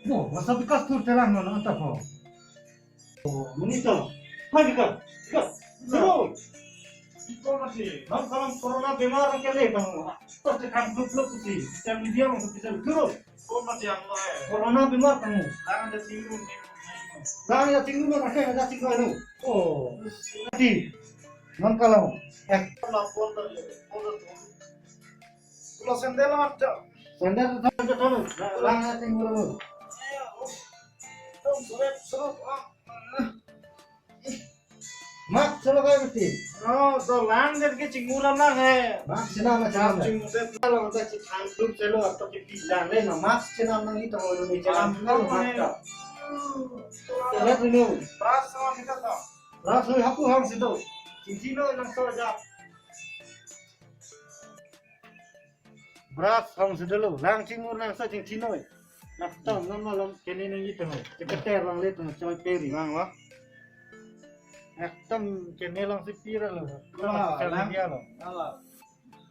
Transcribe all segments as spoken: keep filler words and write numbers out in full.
Oh, masa Bikas tur chelang non anta po. Oh, monit to. Hai Bikas, Bikas. Hello. Iko mati. Nang kalam corona bemar kele kamu. Terus tekan grup lo kusi. Social media mau kusi dulu. Iko mati ang lo eh. Corona bemar kamu. Lang ada tinggung. Lang ada tinggung, lang ada tinggung. Oh. Mati. Nang kalam. Eh. Lapor tadi. Lapor tadi. Kalau sandal amat, Cak. Sandal tetap ke tolu. Lang, lang, ting, tolu. Ayo, oh. Dong, serep, serep, ah. Mak, solo kai mesti. Oh, so lang, jadi ke cingmur lang, eh. Mak, senam, senam. Cingmur, sep. Kalau kita cik hantu, selo atau cik pisang, le, no, mak, senam nang itu, kalau ini senam, ah, kalau mak, eh. Cak. Sandal dulu. Pras sama kita, toh. Pras dulu, hapu hang situ. Cincin lo, langsung aja. Pras hang si dolo, lang cingmur nang sa cingchinoi. Nak tong non malom kene nang itu. Cepeter lang le tong choi peri. Lang wa. Nak tong kene lang si pira lo. Wah, social lang. Media lo. Alah.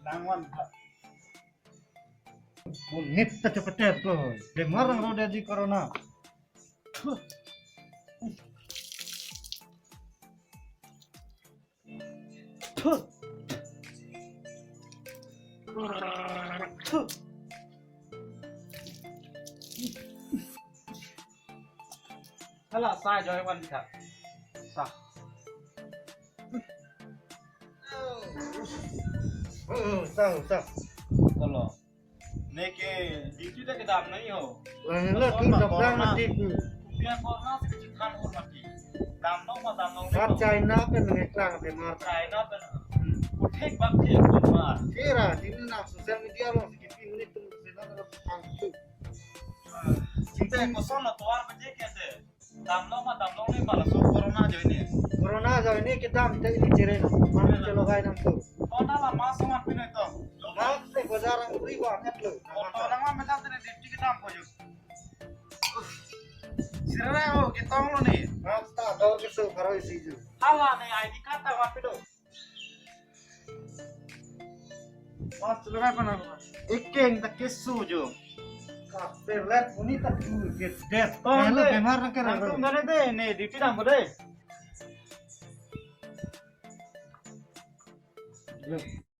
Lang wan. Monit ta cepeter ko. Bemar ang roda di corona. Thuh. Thuh. Hala, sa joy wan ka. Sa. Oh, sa, sa. Tolo. Neke duty ta kedam nangji ho. Wah, lo tum corona, jok dang corona. Mati ku. Pia corona si kecithan hur mati. Damlo ma damlo ne. Mat ko. China pen nangklang bemar. China pen. Hmm. Uthek bak thek bemar. Kira, sini na social media lo si kipi monit tum sina lo pangtu. Sinte koson lo tovar baje kete. Damlo ma damlo ne ma laso corona ajoine. Corona ajoine kedam te ili chere no. Manu chelo gai nam tu. Kona la mask man pine to. Mask te bazar ang uri wa ngat lo. Auto nang ma metal te duty kedam ko ju. Sirara o ketong lo ne. Mask ta dor ke so pharo isi ju. Hala ne I D card ta man pine. Mas, chulai pa na. Ekeng ta keso jo. Ka pelet uni ta tu ke des. Oh, hello, de. Bemar na ke. Langsung rang. Gane de, ne duty dam de.